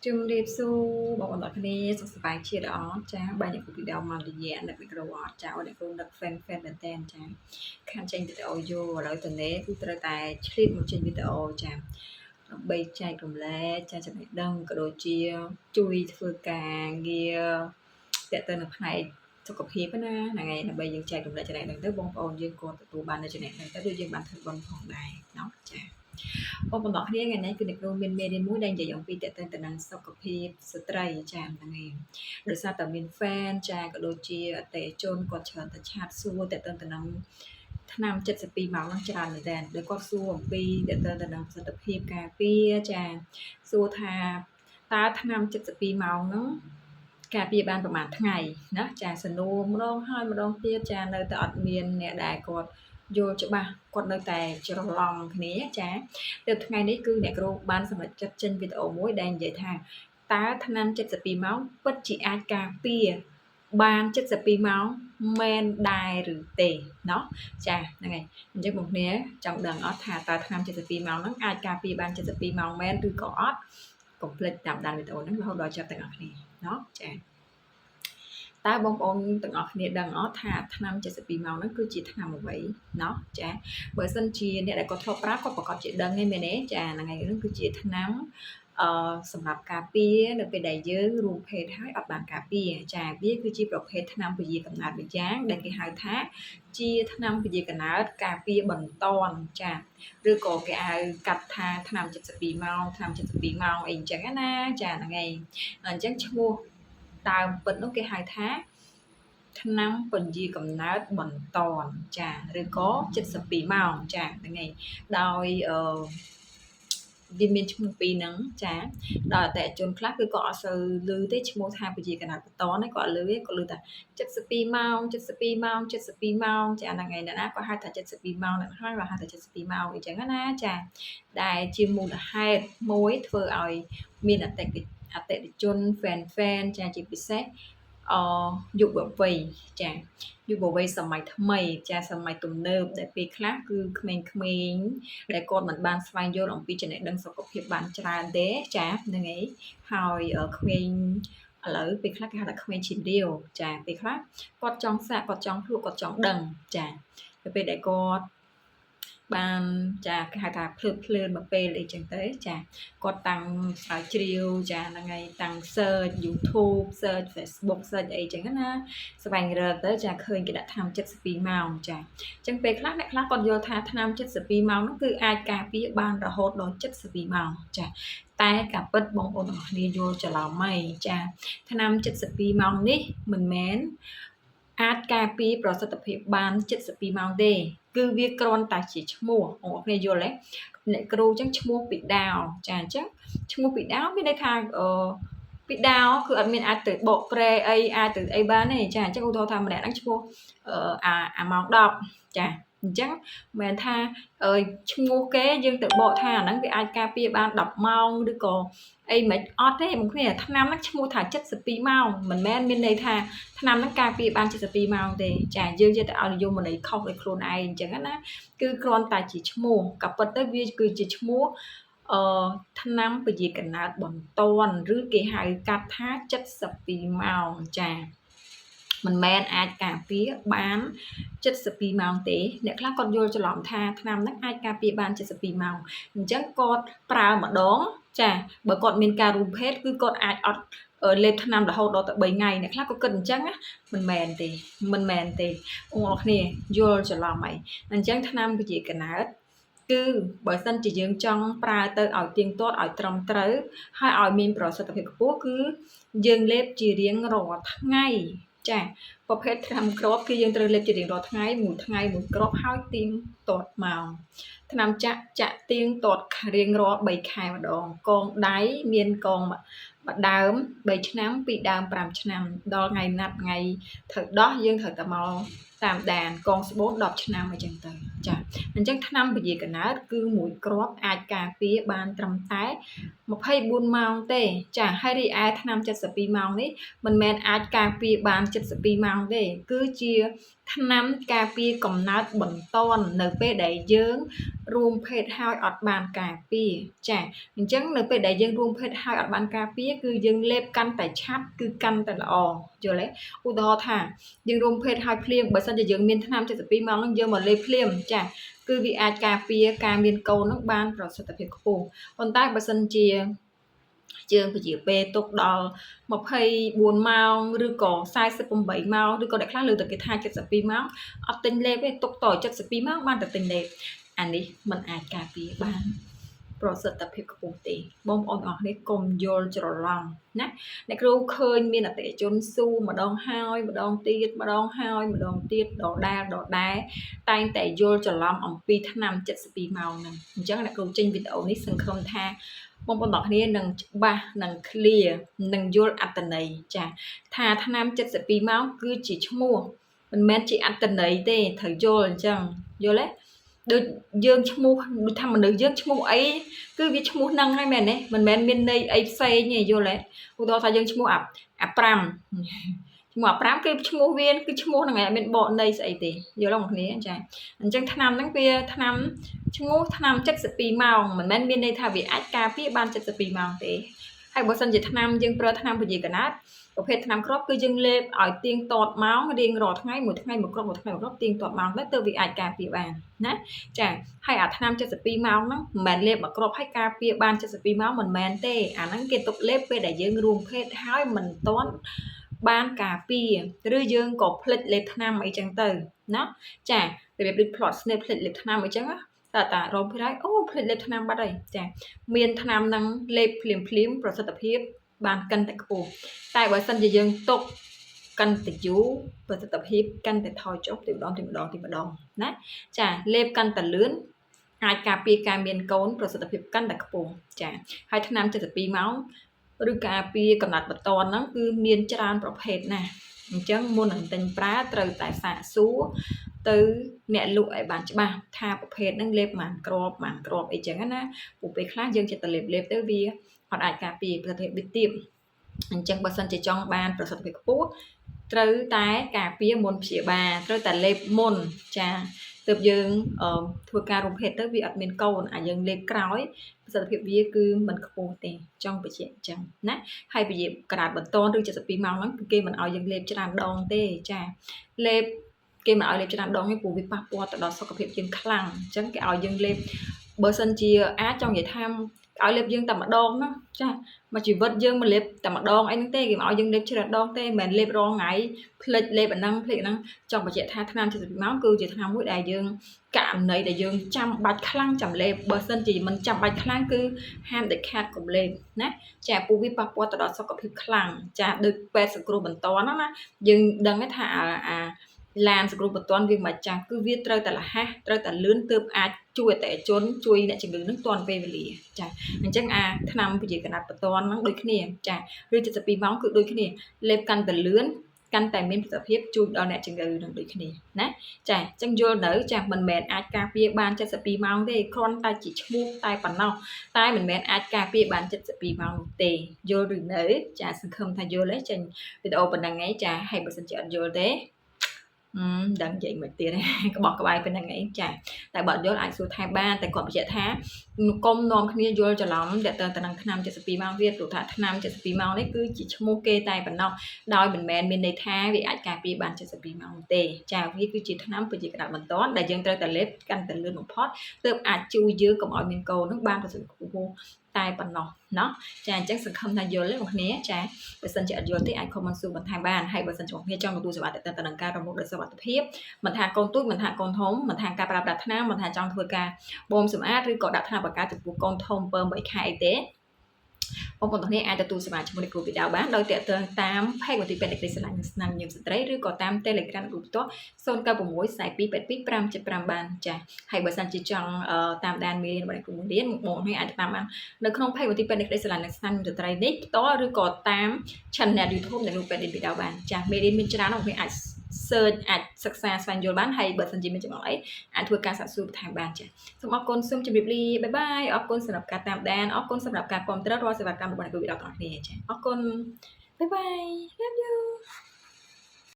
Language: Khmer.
ជំរាបសួរបងប្អូនទាំងគ្នាសុខសប្បាយជាល្អចាបាទអ្នកគ្រូពីដងមករយៈនឹកមីក្រូអត់ចាអូអ្នកគ្រូនឹក fan fan មែនតើចាខានចេញវីដេអូយូរឥឡូវតនេះគឺត្រូវតែឆ្លៀតមកចេញវីដេអូចាដើម្បីចែករំលែកចាចំណេះដឹងក៏ដូចជាជួយធ្វើការងារតទៅនឹងផ្នែកសុខភាពណាហ្នឹងហើយដើម្បីយើងចែករំលែកចំណេះដឹងទៅបងប្អូនយើងក៏ទទួលបាននូវចំណេះដឹងទៅដូចយើងបានធ្វើបុណ្យផងដែរណោះចាបងប្អូនទាំងគ្នាថ្ងៃនេះគឺអ្នកគ្រូមានមេរៀនមួយដែលនិយាយអំពីតទៅនឹងសុខភាពស្ត្រីចាហ្នឹងឯងដោយសារតែមាន fan ចាក៏ដូចជាអតិថិជនគាត់ច្រើនតែឆាតសួរតទៅនឹងថ្នាំ72ម៉ោងហ្នឹងច្រើនមែនតើដោយគាត់សួរអំពីតទៅនឹងប្រសិទ្ធភាពការពារចាសួរថាតើថ្នាំ72ម៉ោងហ្នឹងការពារបានប្រហែលថ្ងៃណាចាសនួរម្ដងហើយម្ដងទៀតចានៅតែអត់មានអ្នកដែលគាត់យល់ច្បាស់គាត់នៅតែច្រឡំគ្នាចាទើបថ្ងៃនេះគឺអ្នកគ្រូបានសម្រេចចិត្តចេញវីដេអូមួយដែលនិយាយថាតើថ្នាំ72ម៉ោងពិតជាអាចការពារបាន72ម៉ោងមែនដែរឬទេណោះចាហ្នឹងហើយអញ្ចឹងបងប្អូនចង់ដឹងអត់ថាតើថ្នាំ72ម៉ោងហ្នឹងអាចការពារបាន72ម៉ោងមែនឬក៏អត់កុំភ្លេចតាមដានវីដេអូហ្នឹងរហូតដល់ចប់ទាំងអស់គ្នាណោះចាតើបងប្អូនទាំងអស់គ្នាដឹងអត់ថាថ្នាំ72ម៉ោងហ្នឹងគឺជាថ្នាំអ្វីណោះចាបើសិនជាអ្នកដែលគាត់ធ្លាប់ប្រើគាត់ប្រកាសជាដឹងឯងមែនទេចាហ្នឹងហើយហ្នឹងគឺជាថ្នាំអឺសម្រាប់ការពារនៅពេលដែលយើងរួមភេទហើយអត់បានការពារចាវាគឺជាប្រភេទថ្នាំពជាកំណើតម្យ៉ាងដែលគេហៅថាជាថ្នាំពជាកំណើតការពារបន្ទាន់ចាឬក៏គេហៅកាត់ថាថ្នាំ72ម៉ោងថ្នាំ72ម៉ោងអីអញ្ចឹងណាចាហ្នឹងឯងអញ្ចឹងឈ្មោះដើមពិតនោះគេហៅថាថ្នាំពន្យាកំណើតបន្ទាន់ចាឬក៏72ម៉ោងចាហ្នឹងឯងដោយអឺវាមានឈ្មោះពីរហ្នឹងចាដល់អតិថិជនខ្លះគឺគាត់អត់សូវឮទេឈ្មោះថាពជាកណាត់បន្តនេះគាត់អត់ឮទេគាត់ឮថា72ម៉ោង72ម៉ោង72ម៉ោងចាហ្នឹងឯងអ្នកណាគាត់ហៅថា72ម៉ោងអ្នកខ្លះគាត់ហៅថា72ម៉ោងអីចឹងណាចាដែលជាមូលហេតុមួយធ្វើឲ្យមានអតិថិជន fan fan ចាជាពិសេសអយុវវ័យចាយុវវ័យសម័យថ្មីចាសម័យទំនើបដែលពេលខ្លះគឺក្មេងៗដែលគាត់មិនបានស្វែងយល់អំពីចំណេះដឹងសុខភាពបានច្រើនទេចាហ្នឹងឯងហើយក្មេងឥឡូវពេលខ្លះគេហៅថាក្មេងឈាមរាវចាពេលខ្លះគាត់ចង់សាកគាត់ចង់ភ្លក់គាត់ចង់ដឹងចាទៅពេលដែលគាត់បានចាគេហៅថាភ្លើតភ្លើនមកពេលអីចឹងទៅចាគាត់តាំងស្រាវជ្រាវចាហ្នឹងហើយតាំង search YouTube search Facebook search អីចឹងណាស្វែងរកទៅចាឃើញគេដាក់ថ្នាំ72ម៉ោងចាអញ្ចឹងពេលខ្លះអ្នកខ្លះគាត់យល់ថាថ្នាំ72ម៉ោងហ្នឹងគឺអាចការពារបានរហូតដល់72ម៉ោងចាតែការពិតបងប្អូនទាំងអស់គ្នាយល់ច្រឡំហើយចាថ្នាំ72ម៉ោងនេះមិនមែនអាចការពារប្រសិទ្ធភាពបាន72ម៉ោងទេគឺវាគ្រាន់តែជាឈ្មោះបងប្អូនគ្នាយល់ទេអ្នកគ្រូអញ្ចឹងឈ្មោះពីដាវចាអញ្ចឹងឈ្មោះពីដាវមានន័យថាអឺពីដាវគឺអត់មានអាចទៅបកប្រែអីអាចទៅអីបានទេចាអញ្ចឹងឧទាហរណ៍ថាម្នាក់ហ្នឹងឈ្មោះអាអាម៉ោង10ចាអញ្ចឹងមិនថាឈ្មោះគេយើងទៅបកថាអាហ្នឹងវាអាចការពារបាន10ម៉ោងឬក៏អីមិនអត់ទេបងគ្នាថ្នាំហ្នឹងឈ្មោះថា72ម៉ោងមិនមែនមានន័យថាថ្នាំហ្នឹងការពារបាន72ម៉ោងទេចាយើងចេះតែឲ្យនិយមន័យខុសដោយខ្លួនឯងអញ្ចឹងណាគឺគ្រាន់តែជាឈ្មោះក៏ប៉ុន្តែវាគឺជាឈ្មោះអឺថ្នាំពជាកណើតបន្ទាន់ឬគេហៅកាត់ថា72ម៉ោងចាមិនមែនអាចការពារបាន72ម៉ោងទេអ្នកខ្លះគាត់យល់ច្រឡំថាថ្នាំហ្នឹងអាចការពារបាន72ម៉ោងអញ្ចឹងគាត់ប្រើម្ដងចាបើគាត់មានការរួមភេទគឺគាត់អាចអត់លេបថ្នាំរហូតដល់ទៅ3ថ្ងៃអ្នកខ្លះក៏គិតអញ្ចឹងណាមិនមែនទេមិនមែនទេបងប្អូនគ្នាយល់ច្រឡំហើយអញ្ចឹងថ្នាំពជាកណើតគឺបើសិនជាយើងចង់ប្រើទៅឲ្យទៀងទាត់ឲ្យត្រឹមត្រូវហើយឲ្យមានប្រសិទ្ធភាពខ្ពស់គឺយើងលេបជារៀងរាល់ថ្ងៃចាប្រភេទថ្នាំគ្រាប់គឺយើងត្រូវលេបជារៀងរាល់ថ្ងៃមួយថ្ងៃមួយគ្រាប់ហើយទៀងទាត់ម៉ោងថ្នាំចាក់ចាក់ទៀងទាត់រៀងរាល់3ខែម្ដងកងដៃមានកងមួយដើម3ឆ្នាំពីរដើម5ឆ្នាំដល់ថ្ងៃណាត់ថ្ងៃត្រូវដោះយើងត្រូវតែមកតាមដានកងស្បូន10ឆ្នាំអីចឹងទៅចាអញ្ចឹងថ្នាំពជាកណើតគឺមួយគ្រាប់អាចការពារបានត្រឹមតែ24ម៉ោងទេចាហើយរីឯថ្នាំ72ម៉ោងនេះមិនមែនអាចការពារបាន72ម៉ោងទេគឺជាថ្នាំការពារកំណើតបន្ទាន់នៅពេលដែលយើង រួមភេទហើយអត់បានការពារចាអញ្ចឹងនៅពេលដែលយើងរួមភេទហើយអត់បានការពារគឺយើងលេបកាន់តែឆាប់គឺកាន់តែល្អយល់ទេឧទាហរណ៍ថាយើងរួមភេទហើយភ្លាមបើសិនជាយើងមានថ្នាំ72ម៉ោងហ្នឹងយើងមកលេបភ្លាមចាគឺវាអាចការពារការមានកូនហ្នឹងបានប្រសិទ្ធភាពខ្ពស់ប៉ុន្តែបើសិនជាយើងពជាពេលទុកដល់24ម៉ោងឬក៏48ម៉ោងឬក៏អ្នកខ្លះលើតែគេថា72ម៉ោងអត់ទិញលេបទេទុកត72ម៉ោងបានតែទិញលេបអានេះมันអាចការពារបានប្រសិទ្ធភាពខ្ពស់ទេបងប្អូនទាំងអស់គ្នាកុំយល់ច្រឡំណាអ្នកគ្រូឃើញមានអតិថិជនស៊ូម្ដងហើយម្ដងទៀតម្ដងហើយម្ដងទៀតដដែលដដែលតែងតែយល់ច្រឡំអំពីថ្នាំ72ម៉ោងហ្នឹងអញ្ចឹងអ្នកគ្រូចេញវីដេអូនេះសង្ឃឹមថាបងប្អូនទាំងគ្នានឹងច្បាស់នឹង clear នឹងយល់អត្ថន័យចាថាថ្នាំ72ម៉ោងគឺជាឈ្មោះមិនមែនជាអត្ថន័យទេត្រូវយល់អញ្ចឹងយល់ទេដូចយើងឈ្មោះដូចថាមនុស្សយើងឈ្មោះអីគឺវាឈ្មោះហ្នឹងហើយមែនទេមិនមែនមានន័យអីផ្សេងទេយល់ទេឧទាហរណ៍ថាយើងឈ្មោះអាអា5ឈ្មោះអា5គឺឈ្មោះវាគឺឈ្មោះហ្នឹងឯងអត់មានបកន័យស្អីទេយល់ទេបងប្អូនចាអញ្ចឹងថ្នាំហ្នឹងវាថ្នាំឈ្មោះថ្នាំ72ម៉ោងមិនមែនមានន័យថាវាអាចការពារបាន72ម៉ោងទេហើយបើសិនជាថ្នាំយើងប្រើថ្នាំពជាកណាត់ប្រភេទថ្នាំគ្រាប់គឺយើងលេបឲ្យទៀងទាត់ម៉ោងរៀងរាល់ថ្ងៃមួយថ្ងៃមួយគ្រាប់មួយថ្ងៃមួយគ្រាប់ទៀងទាត់ម៉ោងទៅទើបវាអាចការពារបានណាចាហើយអាថ្នាំ72ម៉ោងហ្នឹងមិនមែនលេបមួយគ្រាប់ហើយការពារបាន72ម៉ោងមិនមែនទេអាហ្នឹងគេទុកលេបពេលដែលយើងរួមភេទហើយមិនទាន់បានការពារឬយើងក៏ភ្លេចលេបថ្នាំអីចឹងទៅណាចារបៀបដូចផ្្លាត់ស្នេហ៍ភ្លេចលេបថ្នាំអីចឹងណាតាតារោមភេទហើយអូភ្លេចលេបថ្នាំបាត់ហើយចាមានថ្នាំនឹងលេបភ្លាមភ្លាមប្រសិទ្ធភាពបានកាន់តែខ្ពស់តែបើសិនជាយើងទុកកាន់តែយូរប្រសិទ្ធភាពកាន់តែថយចុះទីម្ដងទីម្ដងទីម្ដងណាចាលេបកាន់តែលឿនអាចការពារការមានកូនប្រសិទ្ធភាពកាន់តែខ្ពស់ចាហើយថ្នាំ72ម៉ោងឬការពារកំណត់បន្ទាន់ហ្នឹងគឺមានច្រើនប្រភេទណាស់អញ្ចឹងមុននឹងទិញប្រើត្រូវតែសាកសួរទៅអ្នកលក់ឲ្យបានច្បាស់ថាប្រភេទហ្នឹងលេបប៉ុន្មានគ្រាប់ប៉ុន្មានគ្រាប់អីចឹងណាព្រោះពេលខ្លះយើងចិត្តតែលេបលេបទៅវាអត់អាចការពារប្រសិទ្ធភាពវាទាបអញ្ចឹងបើសិនជាចង់បានប្រសិទ្ធភាពខ្ពស់ត្រូវតែការពារមុនព្យាបាលត្រូវតែលេបមុនចាទើបយើងធ្វើការរួមភេទទៅវាអត់មានកូនអាយើងលេបក្រោយប្រសិទ្ធភាពវាគឺមិនខ្ពស់ទេចង់បញ្ជាក់អញ្ចឹងណាហើយពជាក្រាតបន្តឬ72ម៉ោងហ្នឹងគឺគេមិនឲ្យយើងលេបច្រើនដងទេចាលេបគេមិនឲ្យលេបច្រើនដងទេព្រោះវាប៉ះពាល់ទៅដល់សុខភាពយើងខ្លាំងអញ្ចឹងគេឲ្យយើងលេបបើសិនជាអាចចង់និយាយថាឲ្យលេបយើងតែម្ដងណាចាមួយជីវិតយើងមិនលេបតែម្ដងអីហ្នឹងទេគេមិនឲ្យយើងលេបច្រើនដងទេមិនមែនលេបរាល់ថ្ងៃភ្លេចលេបអាហ្នឹងភ្លេចអាហ្នឹងចង់បញ្ជាក់ថាថ្នាំ72ម៉ោងគឺជាថ្នាំមួយដែលយើងករណីដែលយើងចាំបាច់ខ្លាំងចាំលេបបើសិនជាមិនចាំបាច់ខ្លាំងគឺហាមដាច់ខាតកុំលេបណាចាពូវាប៉ះពាល់ទៅដល់សុខភាពខ្លាំងចាដូចពេទ្យសង្គ្រោះបន្ទាន់ណាយើងដឹងថាអាឡានសង្គ្រោះបន្ទាន់វាមិនចាស់គឺវាត្រូវតែលះត្រូវតែលឿនទើបអាចជួយអតិថិជនជួយអ្នកជំងឺនឹងទាន់ពេលវេលាចាអញ្ចឹងអាថ្នាំពជាកណាត់បន្ទាន់ហ្នឹងដូចគ្នាចាឬ72ម៉ោងគឺដូចគ្នាលេបកាន់តែលឿនកាន់តែមានប្រសិទ្ធភាពជួយដល់អ្នកជំងឺនឹងដូចគ្នាណាចាអញ្ចឹងយល់នៅចាមិនមែនអាចការពារបាន72ម៉ោងទេគ្រាន់តែជាឈ្មោះតែប៉ុណ្ណោះតែមិនមែនអាចការពារបាន72ម៉ោងនោះទេយល់ឬនៅចាសង្ឃឹមថាយល់ទេចេញវីដេអូប៉ុណ្ណឹងឯងចាហើយបើសិនជាអត់យល់ទេដឹងនិយាយមិនទៀតក្បោះក្បាយប៉ុណ្្នឹងឯងចាតែបើអត់យល់អាចសួរថែមបានតែគាត់បញ្ជាក់ថាកុំនាំគ្នាយល់ច្រឡំតើទៅនឹងថ្នាំ72ម៉ោងទៀតព្រោះថាថ្នាំ72ម៉ោងនេះគឺជាឈ្មោះគេតែប៉ុណ្ណោះដោយមិនមែនមានន័យថាវាអាចការពារបាន72ម៉ោងទេចាវាគឺជាថ្នាំពជាក្តារបន្ទាន់ដែលយើងត្រូវតែលេបកាន់តែលឿនបំផុតទើបអាចជួយយើងកុំឲ្យមានកូននឹងបានប្រសិទ្ធភាពខ្ពស់តែប៉ុណ្ណោះណោះចាអញ្ចឹងសង្ឃឹមថាយល់ទេបងប្អូនចាបើសិនជាអត់យល់ទេអាច comment សួរបន្ថែមបានហើយបើសិនជាបងប្អូនចង់ទទួលសេវាទៅនឹងការរំលោភដោយសុវត្ថិភាពមិនថាកូនទូចមិនថាកូនធំមិនថាការប្រើប្រាស់ថ្នាំមិនថាចង់ធ្វើការបូមសម្អាតឬក៏ដាក់ថ្នាំបកាចំពោះកូនធំ7 8ខែអីទេបងប្អូនទាំងនេះអាចទទួលសេវាជាមួយគ្រូវីដេអូបានដោយតាក់ទងតាមផេកមន្ទីរពេទ្យអ្នកស្រឡាញ់និងស្នាមញញឹមស្ត្រីឬក៏តាម Telegram គ្រូផ្ទាល់096 42 82 575បានចាហើយបើសិនជាចង់តាមដានមេរៀនរបស់គ្រូរៀនបងប្អូនអាចតាមបាននៅក្នុងផេកមន្ទីរពេទ្យអ្នកស្រឡាញ់និងស្នាមញញឹមស្ត្រីនេះផ្ទាល់ឬក៏តាម Channel YouTube នៃគ្រូពេទ្យវីដេអូបានចាមេរៀនមានច្រើនបងប្អូនអាច search អាចសិក្សាស្វែងយល់បានហើយបើសិនជាមានចម្ងល់អីអាចធ្វើការសាកសួរបន្ថែមបានចាសូមអរគុណសូមជម្រាបលាបាយបាយអរគុណសម្រាប់ការតាមដានអរគុណសម្រាប់ការគាំទ្ររាល់សេវាកម្មរបស់អ្នកគ្រូវីដេអូទាំងអស់គ្នាចាអរគុណបាយបាយ love you.